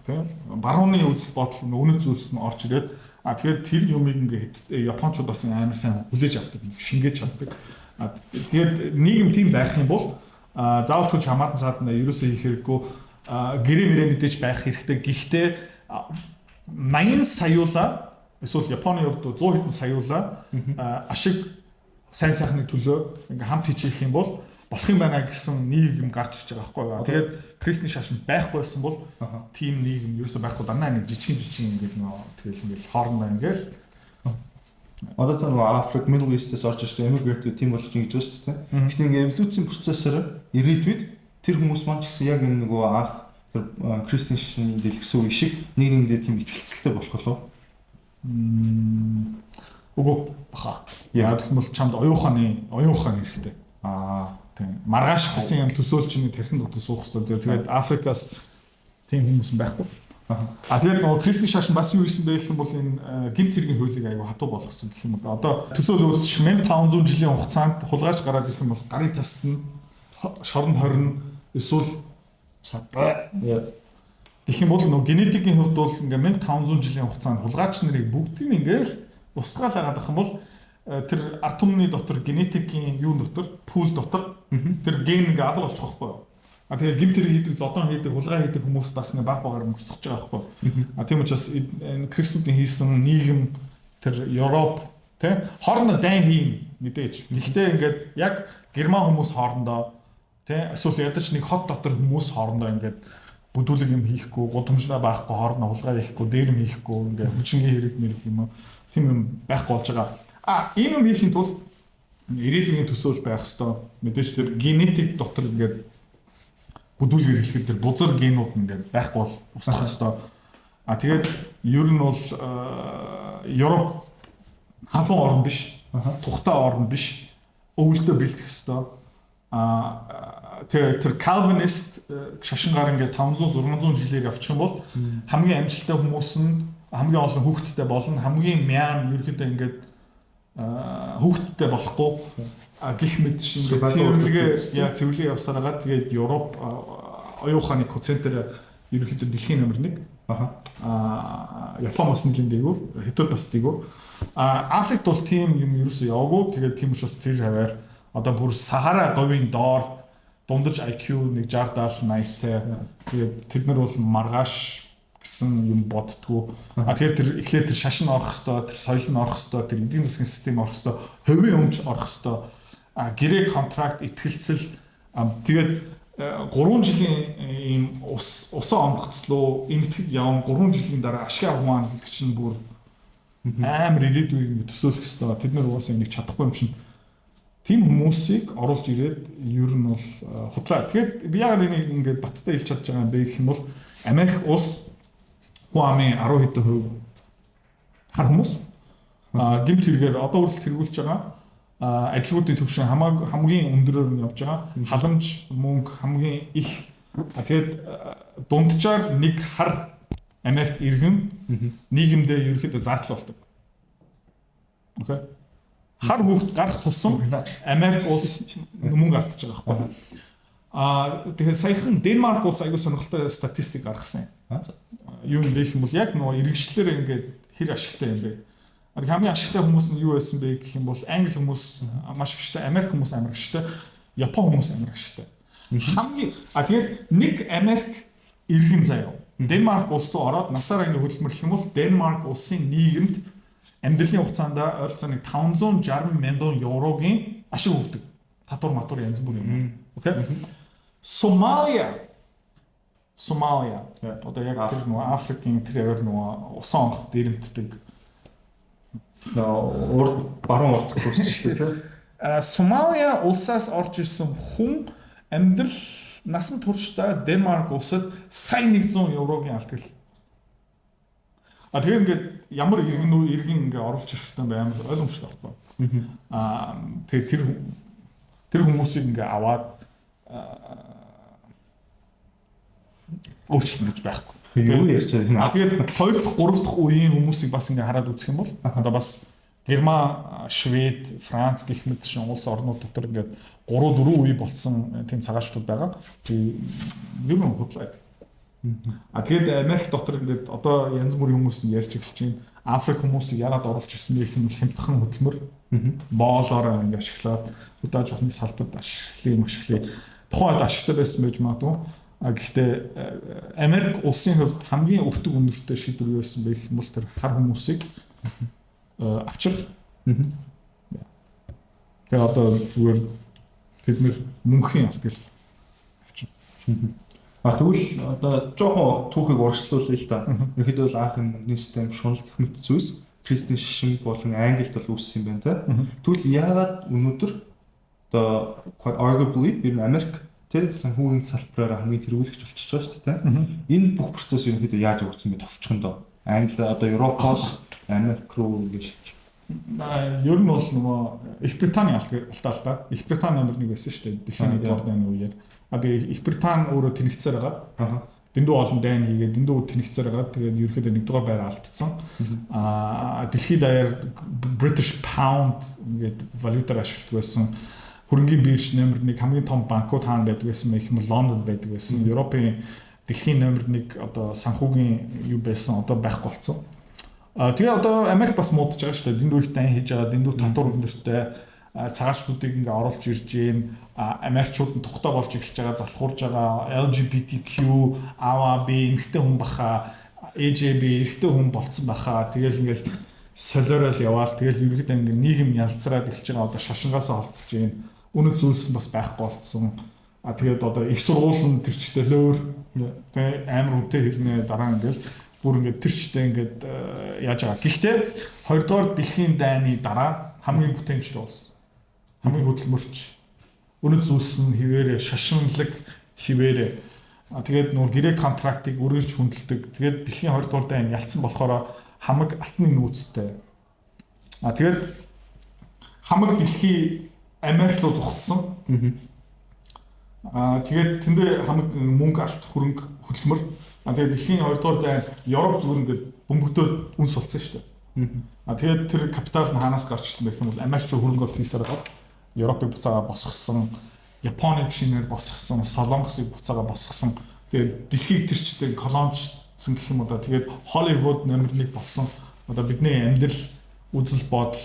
Тийм. Барууны үзэл бодол, үнэт зүйлс нь орж ирээд, а тэгээд тэр юмыг ингээд японочууд бас амар сайн хүлээж авдаг, шингээж чаддаг. А тэгээд нийгэм тийм байх юм бол заавал ч хамаатан саатандаа ерөөсөө хийх хэрэггүй, гэрээ мэрээ мэдээж байх хэрэгтэй. Гэхдээ 80 саяулаа эсвэл Японы хувьд 100 хэдэн саяулаа ашиг сайн сайхны төлөө ингээ хамт хичээх юм бол болох юм байна гэсэн нийгэм гарч ирж байгаа байхгүй юу. Тэгээд Кристийн шашин байхгүй байсан бол тийм нийгэм ерөөсөө байхгүй, дандаа нэг жижигэн жижигэн ингээд нөө тэгэл ингээд хоорондоо ингээл. Одоо та нөгөө Африк, Middle East-ээс орж ирж байгаа immigrant тийм болж ингэж байгаа шүү дээ. Гэхдээ ингээ эволюцийн процессор ирээдүйд тэр хүмүүс маань ч гэсэн яг энэ нөгөө анх тэр Кристийн шашны дэлгэрсэн үе шиг нэг нэгэндээ тийм итгэлцэлтэй болох болов? Үгүй баха. Яг гэх юм бол чамд оюун ухаан хэрэгтэй. Аа. Тийм. Маргааш гэсэн юм төсөөл чинь тархин дотор суух хэрэгтэй. Тэгээд Африкаас тийм хүмүүс байхгүй. А тэгээд нөгөө Кристийн шашин бас юу хийсэн бэ гэх юм бол энэ гэмт хэргийн хуулийг аягүй хатуу болгосон гэх юм уу. Одоо төсөөл үзчих 1500 жилийн хугацаанд хулгайч гараад ирэх юм бол гарын таст нь шоронд хорно эсвэл чадаа. Гэх юм бол нөгөө генетикийн хувьд бол ингээ 1500 жилийн хугацаанд хулгайч нарыг бүгдийг ингээл устгаал хагаад ах юм бол тэр ард түмний дотор генетикийн юун дотор, pool дотор тэр ген ингээ алга болчих واخгүй юу. А тэгээ гэмт хэрэг хийдэг, зодон хийдэг, хулгай хийдэг хүмүүс бас ингээ баг багаар мөсдөж байгаа байхгүй. А тийм учраас энэ христүүдийн хийсэн нийгэм тэр Европ тэ хоорондоо дайн хийн мэдээж. Гэхдээ ингээд яг герман хүмүүс хоорондоо Тэ, эсвэл ядаж нэг хот дотор хүмүүс хоорондоо ингээд бүдүүлэг юм хийхгүй, гудамжнаа байхгүй, хоорондоо хулгай хийхгүй, дээрэм хийхгүй, ингээд хүчингийн хэрэг мэрэг юм уу, тийм юм байхгүй болж байгаа. А ийм юм хийхин тулд ирээдүйн төсөөл байх хэвээр. Мэдээж тэр генетик дотор ингээд бүдүүлэг хэрэглэхэд тэр бузар генүүд ингээд байхгүй бол устгах хэвээр. А тэгээд ер нь бол Европ халуун орн биш, тухтай орн биш, өвөлдөө бэлтгэх хэвээр. А тэр Calvinist шашингаар ингээд 500 600 жилээр явчих юм бол хамгийн амжилттай хүмүүс нь хамгийн олон хүүхэдтэй болно, хамгийн мян ерөөхдөө ингээд хүүхэдтэй болохгүй гих мэт шиг ингээд цэвэрлэгээ, яа, цэвэрлэгээ явсаар байгаа. Тэгээд Европ оюун ухааны коэффициентээр ерөөхдөө дэлхийн номер 1. Аа, Япон бас нэлийн дээгүүр, Хятад бас дээгүүр. А Африкт бол тийм юм ерөөсөө яваагүй. Тэгээд тийм учраас тэр хаваар одоо бүр Сахара говийн доор дундаж IQ нэг 60 70 80-тай. Тэгээд тэд нар бол маргааш гэсэн юм боддгоо. А тэгээд тэр эхлээд тэр шашин орох хэвээр, тэр соёл нь орох хэвээр, тэр эдийн засгийн систем орох хэвээр, хувийн өмч орох хэвээр, а гэрээ, контракт, итгэлцэл, тэгээд 3 жилийн ийм ус усан онгоцлоо эмтгэг яван 3 жилийн дараа ашиг авах гэдэг чинь бүр амар ирээдүйг ингэ төсөөлөх хэвээр. Тэд нар угаасаа энийг чадахгүй юм чинь тийм хүмүүсийг оруулж ирээд ер нь бол худлаа. Тэгээд би яагаад энийг ингээд баттай хэлж чадж байгаа юм бэ гэх юм бол Америк улс хүн амын 10 хэдэн хувь хар хүмүүс, а гэмт хэрэгээр одоо хүртэл тэргүүлж байгаа, ажилгүйдийн түвшин хамгийн өндөрөөр нь явж байгаа, халамж мөнгө хамгийн их. Тэгээд дунджаар нэг хар Америк иргэн нийгэмдээ ерөөхдөө зардал болдог. Okay. Хар хүүхэд гарах тусам Америк улс мөнгө алдчихж байгаа байхгүй. Аа, тэгэхээр саяхан Денмарк улс аягүй сонирхолтой статистик гаргасан. Юу юм бэ гэх юм бол яг нөгөө иргэшлэлээр ингээд хэр ашигтай юм бэ? Хамгийн ашигтай хүмүүс нь юу байсан бэ гэх юм бол англи хүмүүс маш ашигтай, Америк хүмүүс амар ашигтай, Япон хүмүүс амар ашигтай. Хамгийн тэгээд нэг Америк иргэн заяа. Денмарк улс руу ороод насаараа ингэ хөдөлмөрлөх юм бол Денмарк улсын нийгэмд амьдралын хугацаанд ойролцоогоо 560 мянган еврогийн ашиг өгдөг. Татвар матур янз бүр юм. Okay. Сомалиа. Сомалиа. Одоо яг тэр нөгөө Африкийн тэр аваар нөгөө усан онгоц дээрэмддэг. Нөгөө урд баруун урд курс шүү дээ, тийм. Сомалиа улсаас орж ирсэн хүн амьдрал насан туршдаа Денмарк улсад сая 100 еврогийн алдгал. А тэгэхээр ингээд ямар иргэн үү, иргэн ингээ оруулж ирэх хэрэгтэй юм амар ойлгомжтой байхгүй. Аа, тэгээд тэр хүмүүсийг ингээ аваад өөрчлөн гэж байхгүй. Юу ярьж байгаа юм. Тэгээд 2 дахь 3 дахь үеийн хүмүүсийг бас ингээ хараад үзэх юм бол одоо бас Герман, Швед, Франц гэх мэт шин улс орнууд дотор ингээд 3 4 үе болцсон тийм цагаачтууд байгаа. Тэгээ ер нь худлаа. А тэгээд Америк дотор ингээд одоо янз бүрийн хүмүүс ярьж эхэлж байна. Африк хүмүүсийг яагаад оруулж ирсэн бэ гэх юм бол хямдхан хөдөлмөр, боолоор ингээд ашиглаад хөдөө аж ахуйн салбарт ашиглая, ашиглая. Тухайн үед ашигтай байсан байж магадгүй. А гэхдээ Америк улсын хувьд хамгийн өртөг өндөртэй шийдвэр юу байсан бэ гэх юм бол тэр хар хүмүүсийг авчрах. Тэгээ одоо зүгээр тэд нэр мөнхийн алдгал авчин. А тэгвэл одоо жоохон түүхийг урагшлуулъя л да. Ерөнхийдөө бол анх энэ мөнгөний систем, шунал гэх мэт зүйлс христийн шашин болон Англид бол үүссэн юм байна те. Тэгвэл яагаад өнөөдөр одоо quite arguably ер нь Америк тэ санхүүгийн салбараар хамгийн тэргүүлэгч болчихж байгаа шүү дээ. Энэ бүх процесс ерөнхийдөө яаж явагдсан бэ товчхондоо? Англи одоо Европоос Америк руу ингэж. Ер нь бол нөгөө Их Британий алдаа л да. Их Британи номер 1 байсан шүү дээ. Дэлхийн 1-р дайны үеэр. А тэгээ Их Британи өөрөө тэнэгцээр байгаа. Дэндүү олон дайн хийгээд дэндүү тэнэгцээр байгаа. Тэгээд ерөөхдөө 1-р байр алдсан. Аа, дэлхийд даяар British Pound ингээд валютаар ашигладаг байсан. Хөрөнгийн бирж номер 1, хамгийн том банкуд хаана байдаг байсан бэ гэх юм бол Лондонд байдаг байсан. Европын дэлхийн номер 1 одоо санхүүгийн юу байсан, одоо байхгүй болсон. А тэгээ одоо Америк бас муудаж байгаа шүү дээ. Дэндүү их дайн хийж байгаа, дэндүү татвар өндөртэй, цагаачдуудыг ингээ оруулж ирж гин, Америкчууд нь тухтай болж эхэлж байгаа, залхуурж байгаа, LGBTQ, АВА, би эмэгтэй хүн баха, AJB эрэгтэй хүн болцсон баха. Тэгэл ингээл солиорол яваал, тэгэл ерөөхдөө ингээ нийгэм ялцраад эхэлж байгаа, одоо шашингаасаа холдож гин. Үнэт зүйлс нь бас байхгүй болцсон. А тэгээд одоо их сургууль нь тэр чигтээ лөөр тий амар үнэтэй хэрнээ дараа ингээл бүр ингээд тэр чигтээ ингээд яаж байгаа. Гэхдээ 2 дугаар дэлхийн дайны дараа хамгийн бүтээмжтэй болсон. Хамгийн хөдөлмөрч, үнэт зүйлс нь хэвээрээ, шашинлаг хэвээрээ. А тэгээд нүүр гэрээ contract ыг үргэлж хүндэлдэг. Тэгээд дэлхийн 20 дугаар дайн ялцсан болохоор хамаг алтны нөөцтэй. А тэгээд хамаг дэлхий Америк руу зүхтсэн. Аа, тэгээд тэндээ хамаг мөнгө, алт, хөрөнгө, хөдөлмөр. А тэгээд дэлхийн 2 дугаар дайн Европ зүгээр ингээд бөмбөгдөөд үнс болсон шүү дээ. А тэгээд тэр капитал нь хаанаас гарч ирсэн бэ гэх юм бол Америк руу хөрөнгө оруулалт хийсээр байгаа. Европыг буцаага босгосон, Японыг шинээр босгосон, Солонгосыг буцаага босгосон. Тэгээд дэлхийг тэр чигтээ колоничсан гэх юм уу да. Тэгээд Холливуд номер 1 болсон. Одоо бидний амьдрал, үзэл бодол,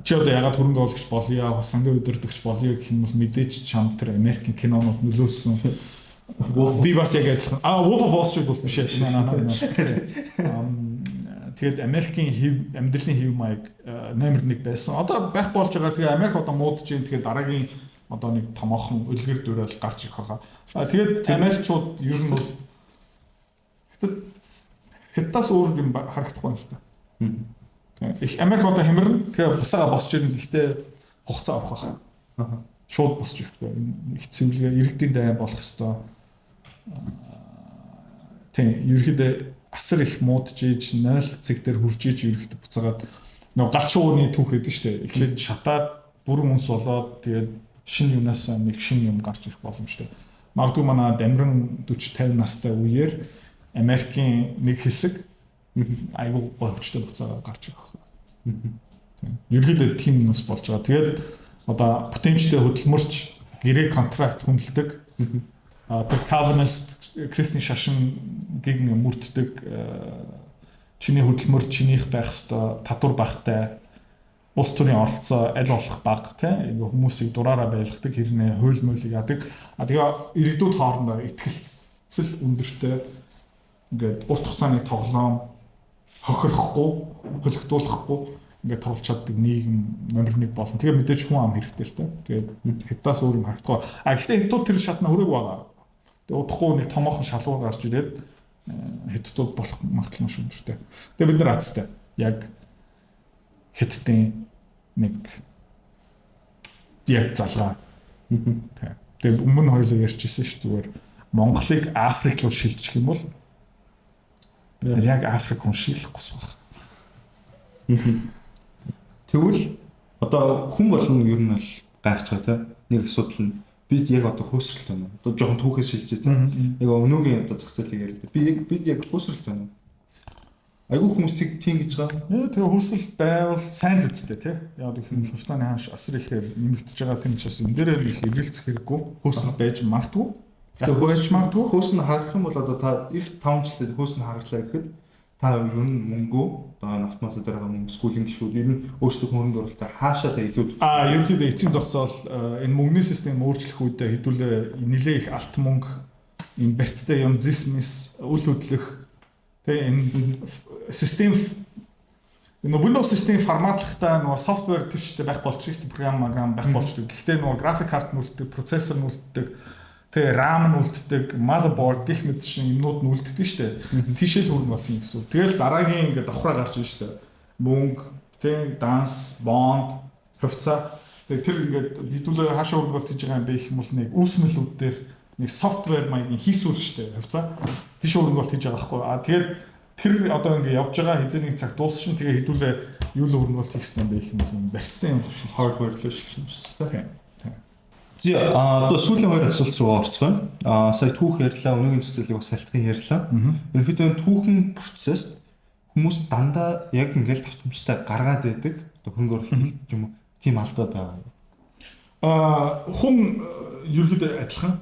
чи одоо ягаад хөрөнгө оруулагч болъё, сангийн удирдагч болъё гэх юм бол мэдээж чамд тэр Америкийн кинонууд нөлөөлсөн. Би бас яг адилхан. А, Wolf of Wall Street бол биш ээ. Тэгээд Америкийн хэв амьдралын хэв маяг номер 1 байсан. Одоо байхгүй болж байгаа. Тэгээ Америк одоо муудаж байна. Тэгээд дараагийн одоо нэг томоохон үлгэр дуурайл гарч ирэх байгаа. А тэгээд Америкчууд ер нь бол хятадаас өөр юм харагдахгүй юм л та. Их Америк одоо хямарна. Тэгээ буцаага босч ирнэ. Гэхдээ хугацаа авах байх. Шууд босч ирэхгүй. Их цэвэрлэгээ, иргэдийн дайн болох хэвээр. Тийм, ерөөхдөө асар их муудж иж 0 цэг дээр хурж иж ерөөхдөө буцаагаад нөгөө галчин уурны түүх гэдэг шүү дээ. Эхлээд шатаад, бүрэн үнс болоод, тэгээд шинэ юунаас нэг шинэ юм гарч ирэх боломжтой. Магадгүй манай Дамиран 40 50 настай үеэр Америкийн нэг хэсэг айгүй гой хүчтэй буцаагаа гарч ирэх байна. Тийм. Ерөнхийдөө тийм юмс болж байгаа. Тэгээд одоо бүтээмжтэй, хөдөлмөрч, гэрээ contract хүндэлдэг. А тэр Calvinist Христийн шашин гиг мөрддөг, чиний хөдөлмөр чинийх байх ёстой, татвар багтай, улс төрийн оролцоо аль болох бага, тий, ингээ хүмүүсийг дураараа байлгадаг, хэрнээ хууль муулийг яадаг. А тэгээ иргэдүүд хоорондоо итгэлцэл өндөртэй, ингээд урт хугацааны тоглоом, хохирохгүй, хөлөгдүүлэхгүй ингээд тоглож чаддаг нийгэм номер 1 болно. Тэгээ мэдээж хүн ам хэрэгтэй л дээ. Тэгээд хятадаас өөр юм харагдахгүй. А гэхдээ хятад тэр шатна хүрээгүй байгаа. Тэгээ удахгүй нэг томоохон шалгуур гарч ирээд хятадууд болох магадлал маш өндөртэй. Тэгээ бид нар азтай. Яг хятадын нэг яг залгаа. Тэгээ өмнө хоёулаа ярьж ирсэн ш, зүгээр Монголыг Африк руу шилжих юм бол бид нар яг Африк хүн шиг л гусгах. Тэгвэл одоо хүн болгон ер нь бол гайхаж байгаа, тийм, нэг асуудал нь бид яг одоо хөөсрөлт байна уу? Одоо жоохон түүхээс шилжээ, тийм. Яг өнөөгийн одоо зах зээлийг яриад. Бид яг хөөсрөлт байна уу? Айгүй хүмүүс тийг тийм гэж байгаа. Тэгээ хөөсрөл байвал сайн л үстэй, тий. Яг гэх юм хувьцааны ханш асар ихээр нэмэгдэж байгаа, тийм учраас энэ дээр их эргэлзэх хэрэггүй. Хөөсрөл байж магадгүй. Тэгээ байж магадгүй. Хөөс нь харах юм бол одоо та эх 5 жилдээ хөөс нь хагарлаа гэхэд та ер нь мөнгөө одоо автомат дээр байгаа мөнгө schooling гişүүд ер нь өөрсдөө хөрөнгө оруулалтаа хаашаа та илүү А ерөнхийдөө эцсийн зохицол, энэ мөнгөний систем өөрчлөх үедээ хэдүүлээ нэлээ их алт мөнгө, энэ барьцтай юм, зис мис үл хөдлөх, тэгээ энэ систем, нөгөө Windows систем форматлахдаа нөгөө software тэр чигтээ байх болчих, програм байх болчихдог. Гэхдээ нөгөө график карт нь үлддэг, процессор нь үлддэг, тэгээ RAM нь үлддэг, motherboard гэх мэт шин юмнууд нь үлддэг шүү дээ. Тийшээ л хөрөнгө болт юм гэсэн. Тэгэл дараагийн ингээд давхраа гарч ирж шүү дээ. Мөнгө, тэг данс, бонд, хувьцаа. Тэгээ тэр ингээд хэдүүлээ хаашаа хөрөнгө оруулалт хийж байгаа юм бэ гэх юм бол нэг үүсмэлүүд дээр, нэг software маягийн хийсвэр шүү дээ, хувьцаа. Тийшээ хөрөнгө оруулалт хийж байгаа байхгүй. А тэгээд тэр одоо ингээд явж байгаа, хэзээ нэг цаг дуусчин, тэгээ хэдүүлээ юу л хөрөнгө оруулалт хийх юм бэ гэх юм бол барьцсан юм биш, hardware л шилжсэн шүү дээ. Зэ, а одоо сүүлийн хоёр асуулт руу орцгоё. А сая түүх ярьлаа, өнөөгийн зах зээлийг бас салтхан ярьлаа. Ерөнхийдөө түүхэн процесст хүмүүс дандаа яг ингээл давтамжтай гаргаад байдаг. Одоо хөрөнгө оруулалт хийх юм уу? Тийм алдаа байгаа юм. А хүн ерөнхийдөө адилхан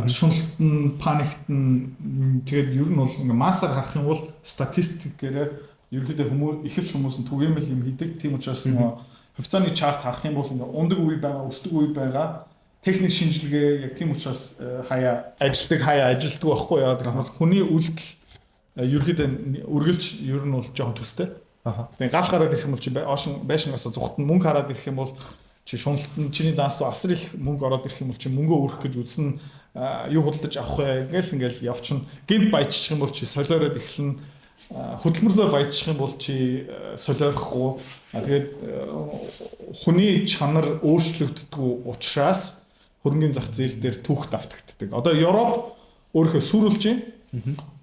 шуналт нь, panic т нь, тэгээд ер нь бол ингээ массаар харах юм бол статистикээрээ ерөнхийдөө хүмүүс, ихэвч хүмүүс нь түгээмэл юм хийдэг. Тийм учраас нөгөө хувьцааны chart харах юм бол ингээ ундаг үе байгаа, өсдөг үе байгаа, техник шинжилгээ яг тийм учраас хаяа ажилтдаг, хаяа ажилтдаг байхгүй яа гэх юм бол хүний үйлдэл ерөнхийдөө үргэлж ер нь бол жоохон төстэй. Тэгээ гал гараад ирэх юм бол чи байшин байшингаас зүхтэн, мөнгө хараад ирэх юм бол Чи шуналтанд чиний данс руу асар их мөнгө ороод ирэх юм бол чи мөнгөө өрөх гэж үзнэ, юу худалдаж авах вэ ингээл ингээл явчихна. Гэмт баяжчих юм бол чи солиороод эхэлнэ, хөдөлмөрлөөр баяжчих юм бол чи солиорохгүй. Тэгээд хүний чанар өөрчлөгддөггүй учраас хөрөнгөний зах зээл дээр түүх давтагддаг. Одоо Европ өөрийнхөө сүрүүлж байна.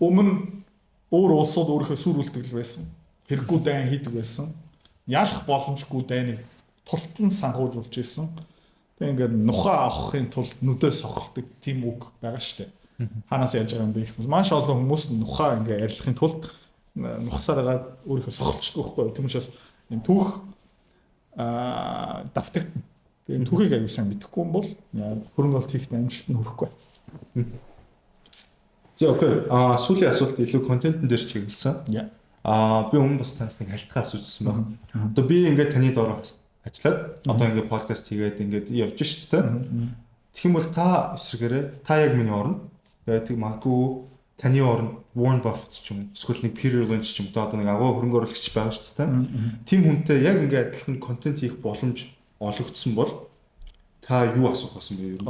Өмнө өөр улсууд өөрийнхөө сүрүүлдэг л байсан. Хэрэггүй дайн хийдэг байсан. Ялах боломжгүй дайныг тултан санхүүжүүлж исэн. Тэгээ ингээд нухаа авахын тулд нүдээ сохолдог тийм үг байгаа штэ. Хаанаас яаж байгаа юм бэ гэх юм. Маш олон хүмүүс нухаа ингээ арилгахын тулд нухсаар байгаа өөрийнхөө сохолчдөг байхгүй. Тийм учраас юм түүх давтаг. Тэгээ энэ түүхийг аягүй сайн мэдэхгүй юм бол хөрөнгө оруулалт хийхдээ амжилт нь хүрэхгүй. За, okay. Сүүлийн асуулт илүү контентын дээр чиглэсэн. Би өмнө бас танаас нэг халтгаа асуужсан байна. Одоо би ингээд таны доор ажиллаад одоо ингээд подкаст хийгээд ингээд явж шít тэ. Тэгэх юм бол та эсрэгээрээ та яг миний оронд, тэгээд магадгүй таны оронд Warren Buffett ч юм уу эсвэл нэг Peter Lynch ч юм уу, одоо нэг агуу хөрөнгө оруулагч байгаа шүү дээ. Тим хүнтэй яг ингээд адилхан контент хийх боломж олгогдсон бол та юу асуух байсан бэ?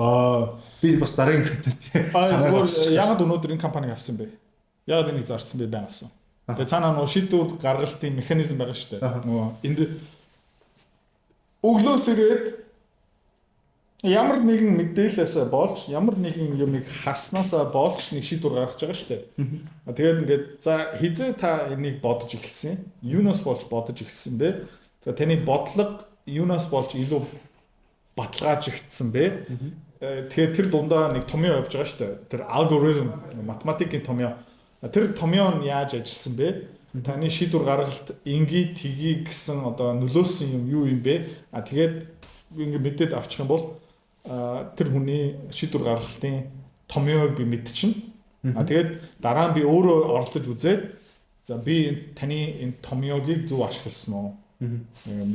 Би бас дараагийн контент санаа. Ягаад өнөөдөр энэ компаниг авсан бэ? Ягаад энийг зарсан бэ байна асуу. Тэгээ цаанаа нөгөө шийдвэр гаргалтын механизм байгаа шүү дээ. Нөгөө энд өглөөс ирээд ямар нэгэн мэдээлэлээс болж, ямар нэгэн юмыг харснаасаа болж нэг шийдвэр гаргаж байгаа шүү дээ. Тэгээд ингээд за хизээ та энийг бодож эхэлсэн? Юунаас болж бодож эхэлсэн бэ? За, таны бодлого юунаас болж илүү баталгаажигдсан бэ? Тэгэхээр тэр дундаа нэг томьёо явж байгаа шүү дээ. Тэр алгоритм, математикийн томьёо. Тэр томьёо нь яаж ажилласан бэ? Таны шийдвэр гаргалт инги тгий гэсэн одоо нөлөөлсөн юм юу юм бэ? А тэгээд ингээ мэдээд авчих юм бол тэр хүний шийдвэр гаргалтын томьёог би мэдчихнэ. А тэгээд дараа нь би өөрөө оролдож үзээд, за, би энэ таны энэ томьёогийг зөв ашигласан уу?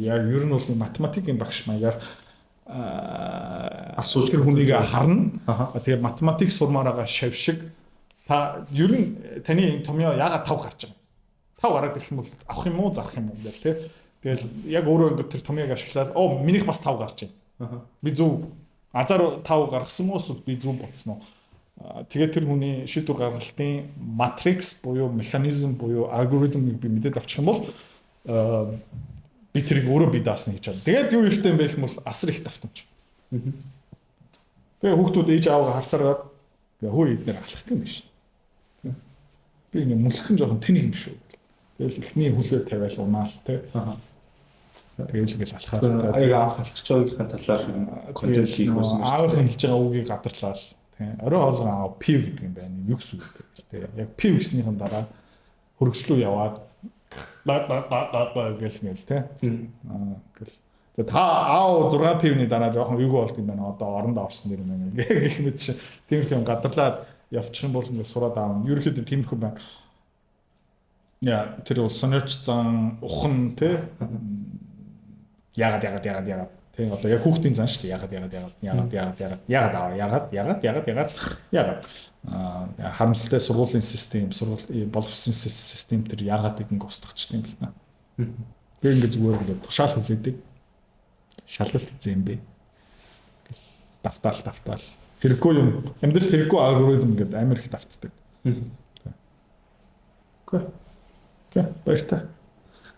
Яг ер нь бол математикийн багш маягаар асууж тэр хүнийг харна. Тэгээд математик сурмаар байгаа шав шиг та ер нь таны энэ томьёо яагаад 5 гарч байгаа? 5 гараад ирэх юм бол авах юм уу, зарах юм уу гэл тэ. Тэгэл яг өөрөө ингээд тэр томьёог ашиглаад, оо, минийх бас 5 гарч байна. Би зөв азар 5 гаргасан мó эсвэл би зөв бодсон уу? Тэгээд тэр хүний шийдвэр гаргалтын матрикс буюу механизм буюу алгоритмыг би мэдээд авчих юм бол би тэрийг өөрөө би даасна гэж байна. Тэгээд юу хэрэгтэй юм бэ гэх юм бол асар их давтамж. Тэгээ хүүхдүүд ээж аавгаа харсараад хөө эднэр алхах юм биш. Би ингээ мөлхөн жоохон тэнэг юм шүү. Тэгэл эхний хүлээ тавиал унаал те. Тэгэл ингээл алхаад аяг аах алчж байгаагийнхаа талаар контент хийх байсан. Аавынхаа хэлж байгаа үгийг гадарлал тий. Орой хоолгон аав пив гэдэг юм байна. Юу гэсэн үг вэ гэл тий. Яг пив гэснийхэн дараа хөргөжлөө яваад ба ба ба ба ба гэл ингээл тий. Гэл. За, та аав 6 пивний дараа жоохон эвгүй болд юм байна. Одоо оронд орсон дэр юм байна гэх мэт шиг тийм тийм гадарлаад явчих юм бол ингээд сураад аавна. Ерөнхийдөө тиймэрхүү байна. Яа, тэр бол сонирч зан ухан тий. Ягаад ягаад ягаад ягаад тий, одоо яг хүүхдийн зан шүү дээ. Ягаад ягаад ягаад ягаад ягаад ягаад ягаад аваа ягаад ягаад ягаад ягаад ягаад харамсалтай сургуулийн систем, сургууль боловсон систем тэр ягаад ингэ устгахчихдээ юм л та. Тэгээ ингэ зүгээр ингэ тушаал хүлээдэг. Шалгалт зэм бэ. Давтаал давтаал. Хэрэггүй юм. Амьдрал хэрэггүй алгоритм гэдэг амар их давтдаг. Okay. Okay, баяртай.